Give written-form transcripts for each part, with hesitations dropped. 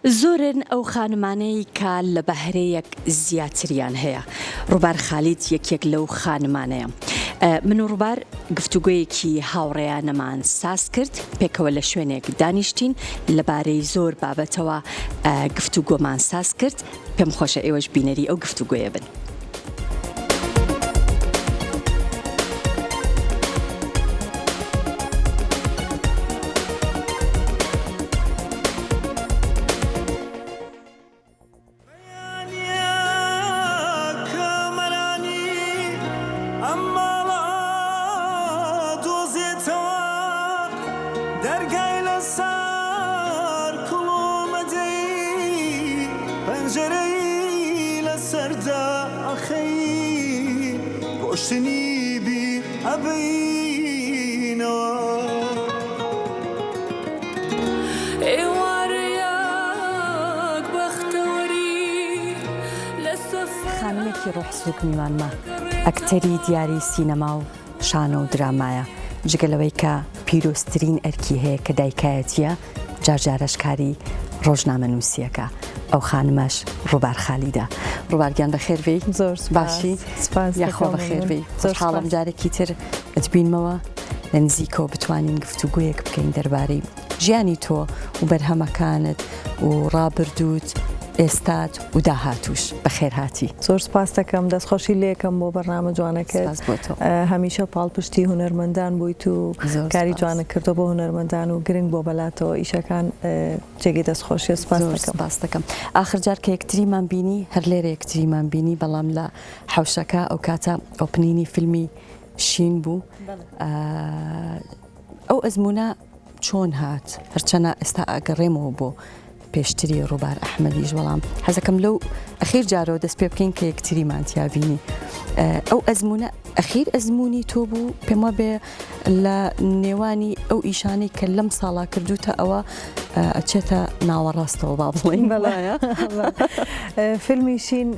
زۆرن ئەو خانمانەی کە لە بەهرەیەک زیاتریان هەیە، ڕووبار خالید یەکێک لەو خانمانەیە. من و ڕووبار گفتوگۆیەکی هاوڕێیانەمان ساز کرد، پێکەوە لە شوێنێک دانیشتین، لەبارەی زۆر بابەتەوە گفتوگۆمان ساز کرد، پێم خۆشە ئێوەش بینەری ئەو گفتوگۆیە بن. پەنجەرەی لەسەر داخەی ڕۆشتنی بیر ئەبەینەوە. ئێوارەیەک بەختەوەری لە سەفەر خانمێکی ڕۆح سووک میوانمە، ئەکتەری دیاری سینەما و شانۆ و درامایە، جگە لەوەی کە پیرۆزترین ئەرکی هەیە کە دایکایەتییە، جارجارەش کاری ڕۆژنامەنووسییەکە، ئەو خانمەش ڕووبار خالیدە. ڕووبار گیان بەخێر بێی. زۆر سوپاس. باشی؟ سوپاس یاخوا دەکەم بەخێر مەمنون. بێی. زۆر خۆشحاڵم سوپاس. جارێکی تر ئەتبینمەوە لە نزیکەوە بتوانین گفتوگۆیەک بکەین دەربارەی ژیانی تۆ و بەرهەمەکانت و ڕابردووت، ئێستات و داهاتووش. بەخێرهاتی. زۆر سوپاست دەکەم دەستخۆشی لێکەم بۆ بەرنامە جوانەکەت. سوپاس بۆ تۆ. هەمیشە پاڵپشتی هونەرمەندان بوویت و زۆر کاری سوپاس. جوانت کردووە بۆ هونەرمەندان و گرنگ بووە بەلاتەوە ئیشەکان جێگەی دەستخۆشیە سوپاست زۆر دەکەم. سوپاست دەکەم. ئاخر جار کە یەکتریمان بینی هەر لێرە یەکتریمان بینی بەڵام لە حەوشەکە ئەوکاتە opening ی فیلمی شین بوو. ئەو ئەزموونە چۆن هات؟ هەرچەنە ئێستا ئەگەڕێمەوە بۆ پێشتری ڕووبار ئەحمەدیش بەڵام حەزەکەم لەو ئەخیر جارەوە دەست پێ بکەین کە یەکتریمان تیابینی ئەو ئەزمونە ئەخیر ئەزمموی تۆ بوو پێم وابێ لە نێوانی ئەو ئیشانەی کە لەم ساڵا کردوتە ئەوە ئەچێتە ناوەڕاستەوە با بڵێین بەڵێ فیلمی شین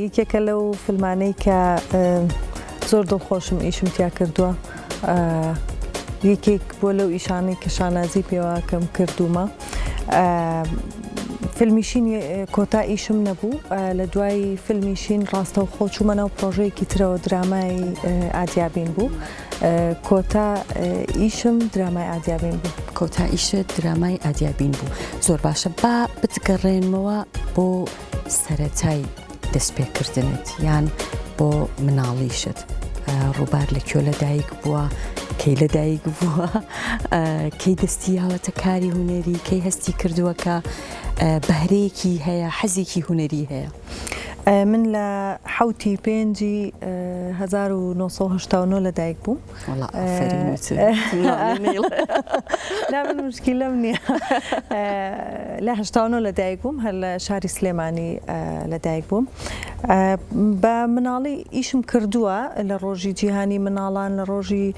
یەکێکە لەو فیلمانەی کە زۆر دڵخۆشم ئیشم تیا کردووە یەکێک بۆ لەو ئیشانەی کە شانازی پێواکەم کردوومە فیلمی شین کۆتا ئیشم نەبوو لە دوای فیلمی شین ڕاستەوخۆ چوومە ناو پرۆژەیەکی ترەوە درامای ئادیابین بوو کۆتا ئیشم درامای ئادیابین بوو. کۆتا ئیشت درامای ئادیابین بوو زۆر باشە با بتگەڕێنمەوە بۆ سەرەتای دەستپێکردنت یان بۆ مناڵیشت ڕووبار لە کوێ لەدایک بووە کەی لەدایک بووە کەی دەستی یاوەتە کاری هونەری کەی هەستی کردووە کە بەهرەیەکی هەیە حەزێکی هونەری هەیە من لە حوتی پێنجی 1989 لەدایک بووم وەڵا ئافەرین نا من مشکیلەم نییە لە 89 لە دایک بووم هەر لە شاری سلێمانی لە دایک بووم بە مناڵی ئیشم کردووە لە ڕۆژی جیهانی مناڵان لە ڕۆژی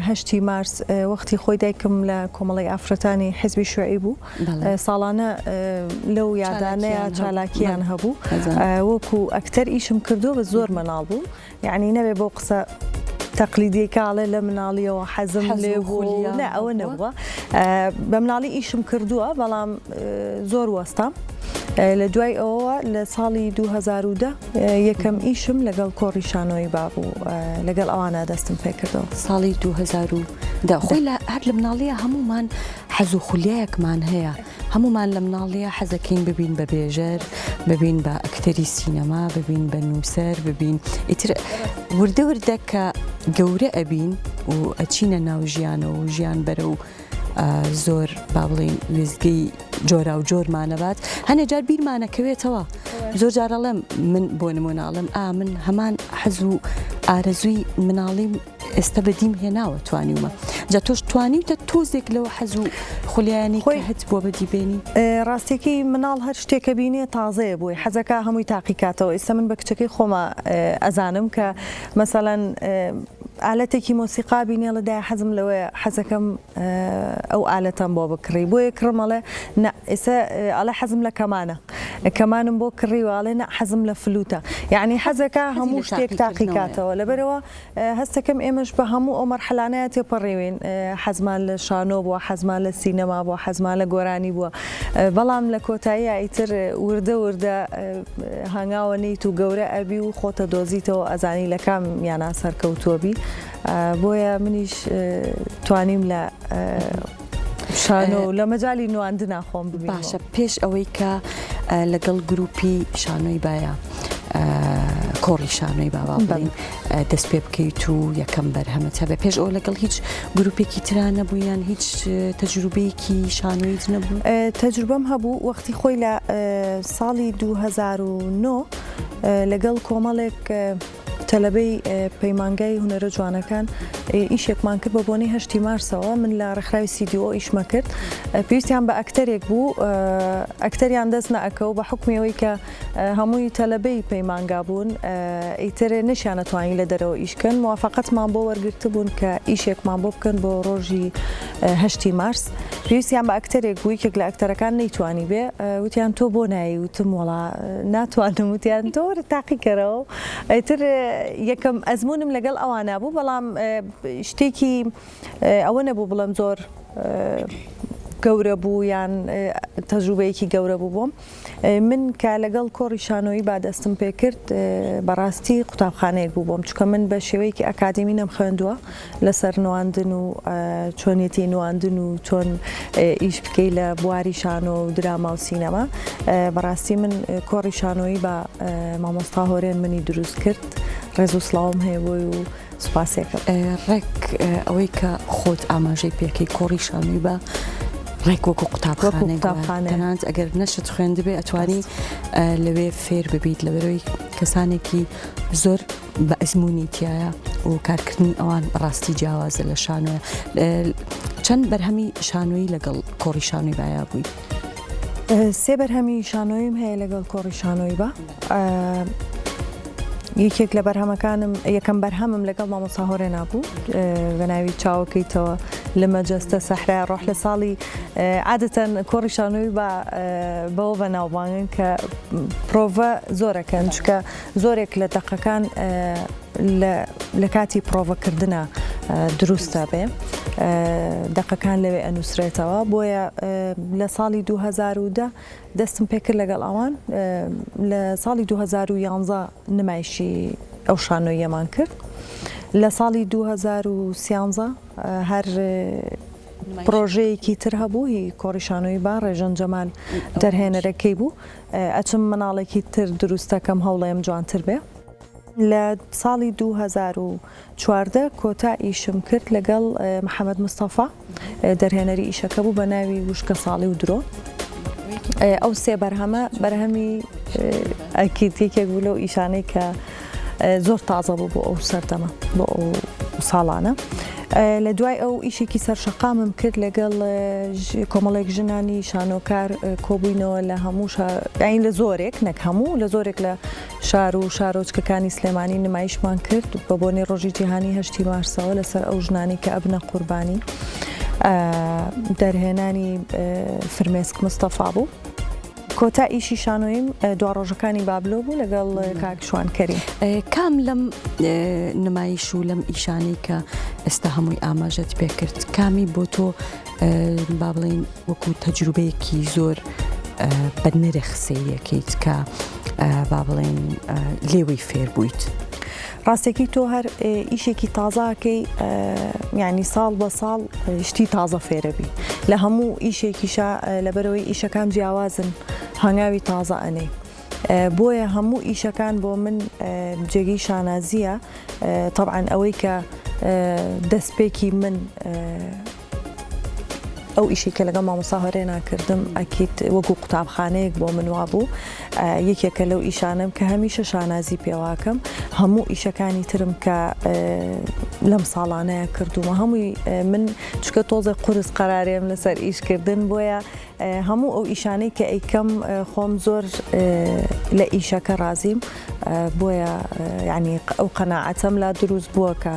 هەشتی مارس وەختی خۆی دایکم لە کۆمەڵی ئافرەتانی حزبی شوعی بوو ساڵانە لەو یادانەیە چالاکیان هەبوو وەکو ئەکتەر ئیشم کردووە بە زۆر مناڵ بووم یەعنی نەبێ بەو قسە تەقلیدیەی کە ئەڵێ لە مناڵیەوە حەزم لێ بوو نە ئەوە نەبووە بە مناڵی ئیشم کردووە بەڵام زۆر وەستام لە دوای ئەوەوە لە ساڵی 2010 یەکەم ئیشم لەگەڵ کۆڕی شانۆی بابوو لەگەڵ ئەوانە دەستم پێکردەوە ساڵی 2010 خۆی لە هەر لە مناڵیە هەمومان حەز و خولیایەکمان هەیە هەموومان لە مناڵیە حەزەکەین ببین بە بێژەر، ببین بە ئەکتەری سینەما، ببین بە نووسەر، ببین ئیتر وردە وردە کە گەورە ئەبین و ئەچینە ناو ژیانەوە و ژیان بەرە و زۆر با بڵین وێزگەی جۆرا و جۆرمانەبات هەنێ جار بیرمانەکەوێتەوە زۆر جارەڵێم من بۆ نموناڵم ئا من هەمان حەز و ئارەزووی مناڵیم ئێستا بەدیم هێناوە توانیومە جا تۆش توانیوتە تۆزێک لەوە حەز و خولیایانی خۆی هەت بووە بەدی بێنی؟ ڕاستیەکەی مناڵ هەر شتێکە بینێ تازەیە بۆی حەزەکا هەمووی تاقیکاتەوە ئیستا من بە کچەکەی خۆما ئەزانم کە مەسەلەن ئالەتێکی مۆسیقا بینێ ڵێ دایە حەزم لەوەیە حەزەکەم ئەو ئالەتەم بۆ بکڕی بۆیە کڕم ئەڵێ نا ئیستا ئەڵێ حەزم لە کەمانە. کەمانم بۆ کڕیوە ئەڵێ نا حەزم لە فلوتە یەعنی حەزەکا هەموو شتێک تاقیکاتەوە لەبەرئەوە هەستەکەم ئێمەش بە هەموو ئەو مەرحەلانەیا تێپەڕیوین حەزمان لە شانۆ بووە حەزمان لە سینەما بووە حەزمان لە گۆرانی بووە بەڵام لە کۆتاییا ئیتر وردە وردە هەنگاوە نیت و گەورە ئەبی و خۆتە دۆزیتەوە ئەزانی لە کام یانا سەرکەوتووە بی بۆیە منیش توانیم لە شانۆ و لە مەجالی نواندنا خۆم ببینمەوە. باشە پێش ئەوەی کە لەگەڵ گروپی شانۆی بایا کۆڕی شانۆی با با بڵێین دەست پێ بکەیت و یەکەم بەرهەمت هەبێ پێش ئەوە لەگەڵ هیچ گروپێکی ترا نەبوو یان هیچ تەجروبەیەکی شانۆیت نەبوو؟ تەجروبەم هەبوو وەختی خۆی لە ساڵی 2009 لەگەڵ کۆمەڵێک تەلەبەی پەیمانگای هونەرە جوانەکان ئیشێکمان کرد بە بۆنەی هەشتی مارسەوە من لە ڕێکخراوی CDO ئیشمە کرد پێویستیان بە ئەکتەرێک بوو ئەکتەریان دەست نەئەکەو بە حکومی ئەوەی کە هەمووی تەلەبەی پەیمانگا بوون ئیتر نەشیانەتوانی لە دەرەوە ئیشکەن موافقەتمان بۆ وەرگرتبوون کە ئیشێکمان بۆ بکەن بۆ ڕۆژی هەشتی مارس پێویستیان بە ئەکتەرێک بوو یەکێک لە ئەکتەرەکان نەیتوانی بێ وتیان تۆ بۆ نایی وتم وەڵا ناتوانم وتیان تۆ وەرە تاقیکەرەوە ئیتر یەکەم ئەزموونم لەگەڵ ئەوانە بوو بەڵام شتێکی ئەوە نەبوو بڵێم زۆر گەورە بوو یان تەجروبەیەکی گەورە بوو بۆم من کە لەگەڵ کۆڕی شانۆیی با دەستم پێکرد بەڕاستی قوتابخانەیەک بوو بۆم چونکە من بە شێوەیەکی ئەکادیمی نەمخوێندووە لەسەر نواندن و چۆنیەتی نواندن و چۆن ئیش بکەی لە بواری شانۆ و دراما و سینەما بەڕاستی من کۆڕی شانۆیی بە مامۆستا هۆرێن منی دروست کرد ڕێز و سڵاوم هەیە بۆی و سوپاسێکم. ڕێک ئەوەی کە خۆت ئاماژەی پێکەی کۆڕی شانۆی بە ڕێک وەکو قوتابخانەیەک وایە تەنانەت ئەگەر نەشت خوێندبێ ئەتوانی لەوێ فێر ببیت لەبەرەوەی کەسانێکی زۆر بە ئەزمموی تایە و کارکردنی ئەوان ڕاستی جیاوازە لە شانۆیە چەند بەرهەمی شانۆیی لەگەڵ کۆڕی شانۆی بایا بووی؟ سێ بەرهەمی شانۆیم هەیە لەگەڵ کۆڕی شانۆی بە یەکێک لە بەرهەمەکانم یەکەم بەرهەمم لەگەڵ مامۆستا هۆرێنا بوو بە ناوی چاوەکەیتەوە لە مەجەستە سەحرا ڕۆح لە ساڵی عادەتەن کۆڕی شانۆی بە بەوە بەناوبانگن کە پرۆڤە زۆرەکەن چکە زۆرێک لە دەقەکان لە کاتی پرۆڤەکردە دروستە بێ دەقەکان لەوێ ئەنووسرێتەوە بۆیە لە ساڵی 2010 دەستم پێکرد لەگەڵ ئەوان لە ساڵی 2011 نمایشی ئەو شانۆییەمان کرد لە ساڵی 2013 هەر پرۆژەیەکی تر هەبوو هی کۆڕی شانۆیی با ڕێژەن جەمال دەرهێنەرەکەی بوو ئەچم مناڵێکی تر دروستەکەم هەوڵێم جوانتر بێ لە ساڵی 2014 کۆتا ئیشم کرد لەگەڵ محەممەد مستەفا دەرهێنەری ئیشەکە بوو بە ناوی وشکە ساڵی و درۆ ئەو سێ بەرهەمە بەرهەمی ئەکید یەکێک بوو لەو ئیشانەی کە زۆر تازە بوو بۆ ئەو سەردەمە بۆ ئەو ساڵانە. لە دوای ئەو ئیشێکی سەرشەقامم کرد لەگەڵ کۆمەڵێک ژنانی شانۆکار کۆبووینەوە لە هەموو لە زۆرێک نەک هەموو لە زۆرێک لە شار و شارۆچکەکانی سلێمانی نمایشمان کرد بە بۆنەی ڕۆژی جیهانی هەشتی مارسەوە لەسەر ئەو ژنانەی کە ئەبنە قوربانی دەرهێنانی فرمێسک مستەفا بوو. کۆتا ئیشی شانۆییم دوا ڕۆژەکانی بابلۆ بوو لەگەڵ کاک شوان کەریم. کام لەم نمایش و لەم ئیشانەی کە ئێستا هەمووی ئاماژەت پێکرد کامی بۆ تۆ با بڵێین وەکو تەجروبەیەکی زۆر بە نرخ سەیرەکەیت کە با بڵێین لێوەی فێر بوویت؟ ڕاستەکەی تۆ هەر ئیشێکی تازاکەی یعنی ساڵ بە ساڵ شتی تازە فێرەبی لە هەموو ئیشێکیشا لەبەرەوەی ئیشەکان جیاوازن هەنگاوی تازە ئەنێ بۆیە هەموو ئیشەکان بۆ من جێگەی شانازیە تەبعەن ئەوەی کە دەستپێکی من ئەو ئیشی کە لەگەڵ مامۆستا هۆرێنا کردم ئەکید وەکو قوتابخانەیەک بۆ من وابوو یەکێکە لەو ئیشانم کە هەمیشە شانازی پێواکەم هەموو ئیشەکانی ترم کە لەم ساڵانەیە کردومە هەمووی من چکە تۆزێک قورس قەرارێم لەسەر ئیشکردن بۆیە هەموو ئەو ئیشانەی کە ئەیکەم خۆم زۆر لە ئیشەکە ڕازیم. بۆیە یانی ئەو قەناعەتەم لا دروست بووە کە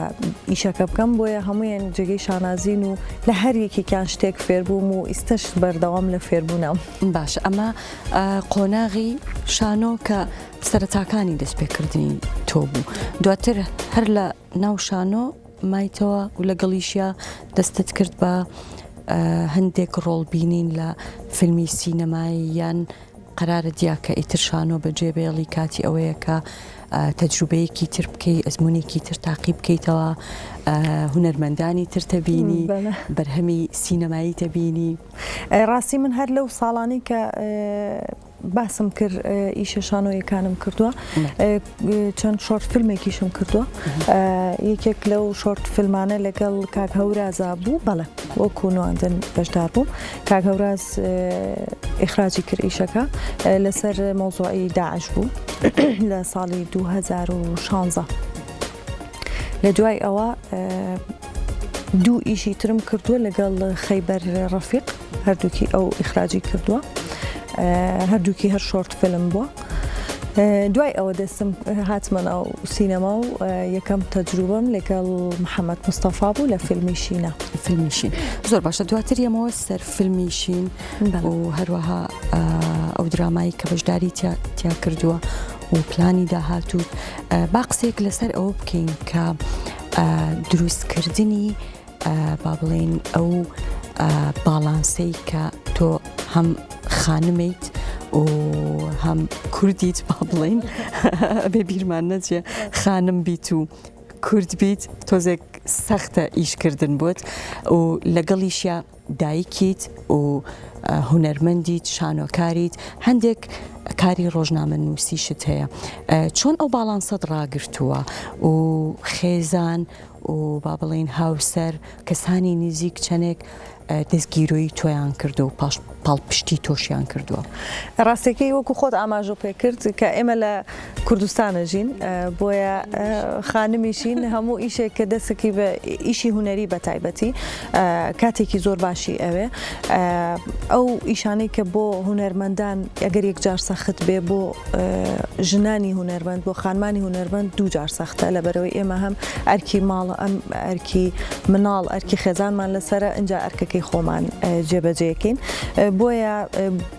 ئیشەکە بکەم بۆیە هەموویان جێگەی شانازین و لە هەر یەکێکیان شتێک فێربووم و ئیستەش بەردەوام لە فێربوونام. باشە ئەمە قۆناغی شانۆ کە سەرەتاکانی دەستپێکردنی تۆ بوو دواتر هەر لە ناو شانۆ مایتەوە و لەگەڵیشیا دەستت کرد بە هەندێک ڕۆڵ بینین لە فیلمی سینەمایی یان قەرارت یا کە ئیتر شانۆ بەجێ بێڵی کاتی ئەوەیە کە تەجروبەیەکی تر بکەی ئەزمونێکی تر تاقی بکەیتەوە هونەرمەندانی تر تەبینی بەرهەمی سینەمایی تەبینی. ڕاستی من هەر لەو ساڵانەی کە باسم کرد ئیشە شانۆیەکانم کردووە چەند short فیلمێکیشم کردووە یەکێک لەو short فیلمانە لەگەڵ کاک هەورازا بوو بەڵێ وەکو نواندن بەشدار بووم کاک هەوراز ئیخراجی کرد ئیشەکە لەسەر مەوزوعی داعش بوو لە ساڵی 2016 لە دوای ئەوە دوو ئیشی ترم کردووە لەگەڵ خەیبەر ڕەفیق هەردووکی ئەو ئیخراجی کردووە هەردووکی هەر short film بووە دوای ئەوە دەستم هاتمە ناو سینەما و یەکەم تەجروبەم لەگەڵ محەممەد مستەفا بوو لە فیلمی شینە. فیلمی شین زۆر باشە دواتر یەمەوە سەر فیلمی شین و هەروەها ئەو درامایی کە بەشداری تیا کردووە و پلانی داهاتوو با قسەیەک لەسەر ئەوە بکەین کە دروستکردنی با بڵێین ئەو باڵانسەی کە تۆ هەم خانمیت و هەم کوردیت با بڵێین بێ بیرمان نەچێ خانم بیت و کورد بیت تۆزێک سەختە ئیشکردن بۆت و لەگەڵیشیا دایکیت و هونەرمەندیت شانۆکاریت هەندێک کاری ڕۆژنامەنووسیشت هەیە چۆن ئەو باڵانسەت ڕاگرتووە و خێزان و با بڵێین هاوسەر کەسانی نزیک چەندێک دەستگیرۆیی تۆیان کردو و پاش پاڵپشتی تۆشیان کردووە؟ ڕاستەکەی وەکو خۆت ئاماژە پێ کرد کە ئێمە لە کوردستانە ژین بۆیە خانمیشین هەموو ئیشێک کە دەسەکی بە ئیشی هونەری بە تایبەتی کاتێکی زۆر باشی ئەوێ ئەو ئیشانەی کە بۆ هونەرمەندان ئەگەر یەکجار سەخت بێ بۆ ژنانی هونەرمەند بۆ خانمانی هونەرمەند دووجار سەختە لەبەرەوەی ئێمە هەم ئەرکی ماڵ ئەم ئەرکی مناڵ ئەرکی خێزانمان لەسرە ئینجا ئەرکەکەی خۆمان جێبەجێکەین بۆیە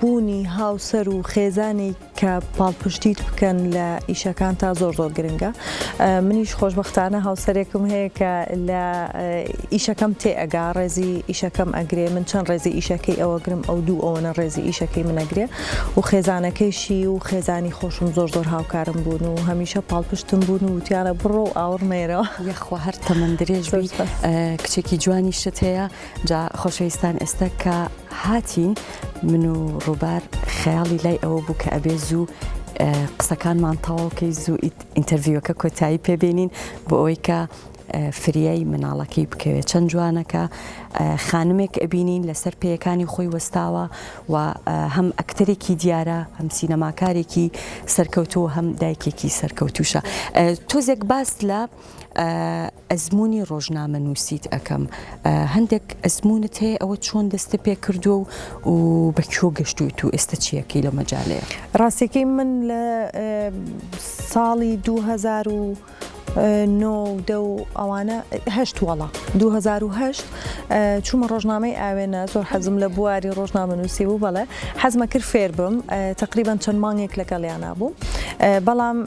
بوونی هاوسەر و خێزانی کە پاڵپشتیت بکەن لە ئیشەکانتا زۆر زۆر گرنگە منیش خۆشبەختانە هاوسەرێکم هەیە کە لە ئیشەکەم تێ ئەگا ڕێزی ئیشەکەم ئەگرێ من چەند ڕێزی ئیشەکەی ئەوەگرم ئەو دوو ئەوەنە ڕێزی ئیشەکەی من ئەگرێ و خێزانەکەیشی و خێزانی خۆشم زۆر زۆر هاوکارم بوون و هەمیشە پاڵپشتم بوون و وتیانە بڕۆ و ئاوڕ مەیەرەوە. یەخوا هەر تەمەن درێژ بی کچێکی جوانیشت هەیە جا خۆشەویستان ئێستا کە هاتین من و ڕووبار خەیاڵی لای ئەوە بوو کە ئەبێ زوو قسەکانمان تەواو کەی زوو interview ەکە کۆتایی پێبێنین بۆ ئەوەی کە فریای مناڵەکەی بکەوێت چەند جوانەکە خانمێک ئەبینین لەسەر پێیەکانی خۆی وەستاوە و هەم ئەکتەرێکی دیارە هەم سینەماکارێکی سەرکەوتوو هەم دایکێکی سەرکەوتوشە تۆزێک باس لە ئەزموونی ڕۆژنامەنووسیت ئەکەم هەندێک ئەزموونت هەیە ئەوە چۆن دەستت پێ کردووە و بە کوێ گەشتوویت و ئێستا چیەکەی لەو مەجالەیە؟ ڕاستیەکەی من لە ساڵی 2009 و دە و ئەوانە هەشت وەڵا 2008 چوومە ڕۆژنامەی ئاوێنە زۆر حەزم لە بواری ڕۆژنامەنووسی بوو بەڵێ حەزمە کرد فێر بم تەقریبەن چەند مانگێک لەگەڵیانا بووم بەڵام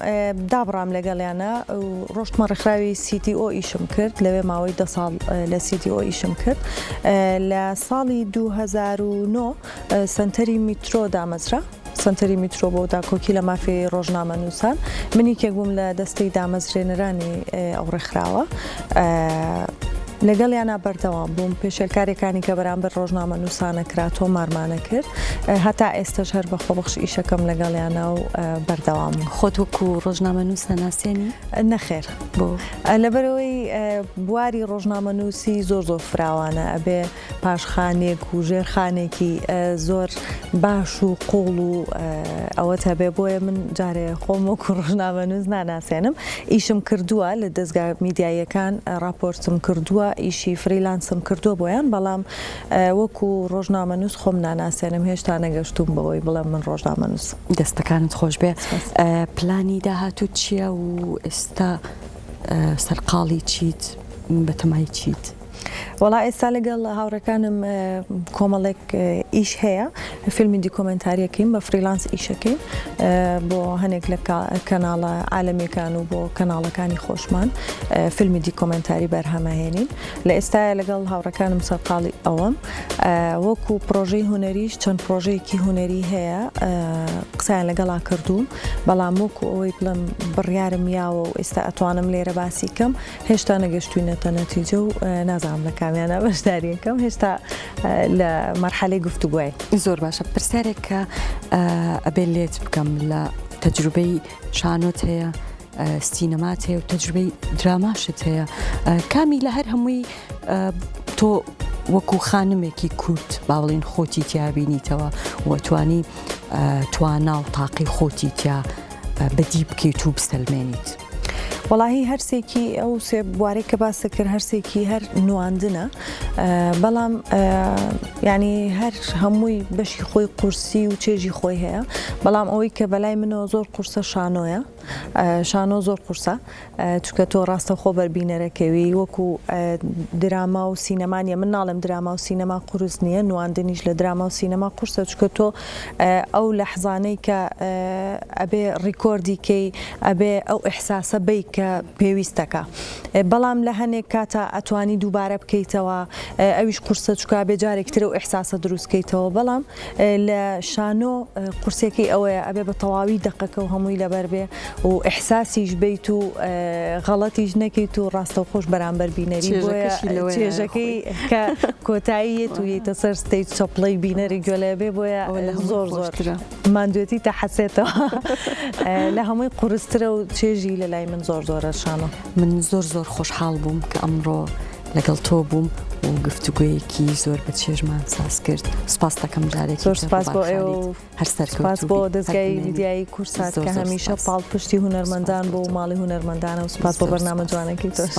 دابڕام لەگەڵیانە ڕۆشتمە ڕێکخراوی CDO ئیشم کرد لەوێ ماوەی دە ساڵ لە CDO ئیشم کرد لە ساڵی 2009 سەنتەری میترۆ دامەزرا سەنتەری میترۆ بۆ داکۆکی لە مافی ڕۆژنامەنووسان من یەکێک بووم لە دەستەی دامەزرێنەرانی ئەو ڕێکخراوە لەگەڵیانا بەردەوام بووم پێشێلکاریەکانی کە بەرامبەر ڕۆژنامەنووسانە کرا تۆمارمانە کرد هەتا ئێستەش هەر بە خۆبەخش ئیشەکەم لەگەڵیانە و بەردەوامم. خۆت وەکو ڕۆژنامەنووس دەناسێنی؟ نەخێر. بۆ؟ لەبەرئەوەی بواری ڕۆژنامەنووسی زۆر زۆر فراوانە ئەبێ پاشخانێک و ژێرخانێکی زۆر باش و قوڵ و ئەوەت هەبێ بۆیە من جارێ خۆم وەکو ڕۆژنامەنووس ناناسێنم ئیشم کردووە لە دەزگا میدیاییەکان ڕاپۆرتم کردووە. ئیشی freelance م کردووە بۆیان بەڵام وەکو ڕۆژنامەنووس خۆم ناناسێنم هێشتا نەگەشتووم بەوەی بڵێم من ڕۆژنامەنووسم. دەستەکانت خۆشبێ پلانی داهاتووت چییە و ئێستا سەرقاڵی چیت بەتەمای چیت؟ وەڵا ئێستا لەگەڵ هاوڕێکانم کۆمەڵێک ئیش هەیە فیلمی دیکۆمنتاریەکەین بە freelance ئیشەکەین بۆ هەنێک لە کەناڵە عالەمیەکان و بۆ کەناڵەکانی خۆشمان فیلمی دیکۆمنتاری بەرهەمەهێنین لە ئێستاە لەگەڵ هاوڕەکانم سەرقاڵی ئەوەم وەکو پرۆژەی هونەریش چەند پرۆژەیەکی هونەری هەیە قسەیان لەگەڵا کردووم بەڵام وەکو ئەوەی بڵێم بڕیارم یاوە و ئێستا ئەتوانم لێرە باسی کەم هێشتا نەگەشتوینەتە نەتیجە و نازانم لە کامیانە بەشداریەکەم هێشتا لە مەرحەلەی گفتوگۆی. زۆر باشە پرسیارێک کە ئەبێ لێت بکەم لە تەجروبەی شانۆت هەیە سینەمات هەیە و تەجروبەی دراماشت هەیە کامی لە هەر هەمووی تۆ وەکو خانمێکی کورد با بڵین خۆتی تیا بینیتەوە و توانی توانا و تاقی خۆتی تیا بەدی بکەیت و بسەلمێنیت. وەڵاهی هەرسێکی ئەو سێ بوارەی کە باست کرد هەرسێکی هەر نواندنە بەڵام ینی هەر هەمووی بەشی خۆی قورسی و چێژی خۆی هەیە بەڵام ئەوەی کە بەلای منەوە زۆر قورسە شانۆیە شانۆ زۆر قورسە چونکە تۆ ڕاستەوخۆ بەر بینەرەکەوی وەکو دراما و سینەما نیە من ناڵێم دراما و سینەما قورس نییە نواندنیش لە دراما و سینەما قورسە چونکە تۆ ئەو لەحزانەی کە ئەبێ ڕیکۆردی کەی ئەبێ ئەو ئیحساسە بەی کە پێویستەکە بەڵام لە هەنێک کاتا ئەتوانی دووبارە بکەیتەوە ئەویش قورسە چونکە ئەبێ جارێک تر ئەو ئیحساسە دروست کەیتەوە بەڵام لە شانۆ قورسیەکەی ئەوەیە ئەبێ بە تەواوی دەقەکە و هەمووی لەبەر بێ و ئیحساسیش بیت و غەڵەتیش نەکەیت و ڕاستەوخۆش بەرامبەر بینەری بۆیە چێژەکەی کە کۆتایی یەت و یەیتە سەر stage چەپڵەی بینەری گوێ لێ بێ بۆیە زۆر زۆر ماندوێتی تەحەسێتەوە لە هەمووی قورسترە و چێژی لە لای من زۆر زۆرە شانۆ. من زۆر زۆر خۆشحاڵ بووم کە ئەمڕۆ لەگەڵ تۆ بووم و گفتوگۆیەکی زۆر بە چێژمان ساز کرد سپاس دەکەم جارێکی زۆر سپاس بۆ ئێوە و هەر سپاس بۆ دەزگای میدیایی کوردسات کە هەمیشە پاڵپشتی هونەرمەندان بۆ ماڵی هونەرمەندانە و سپاس بۆ بەرنامە جوانەکەی تۆش.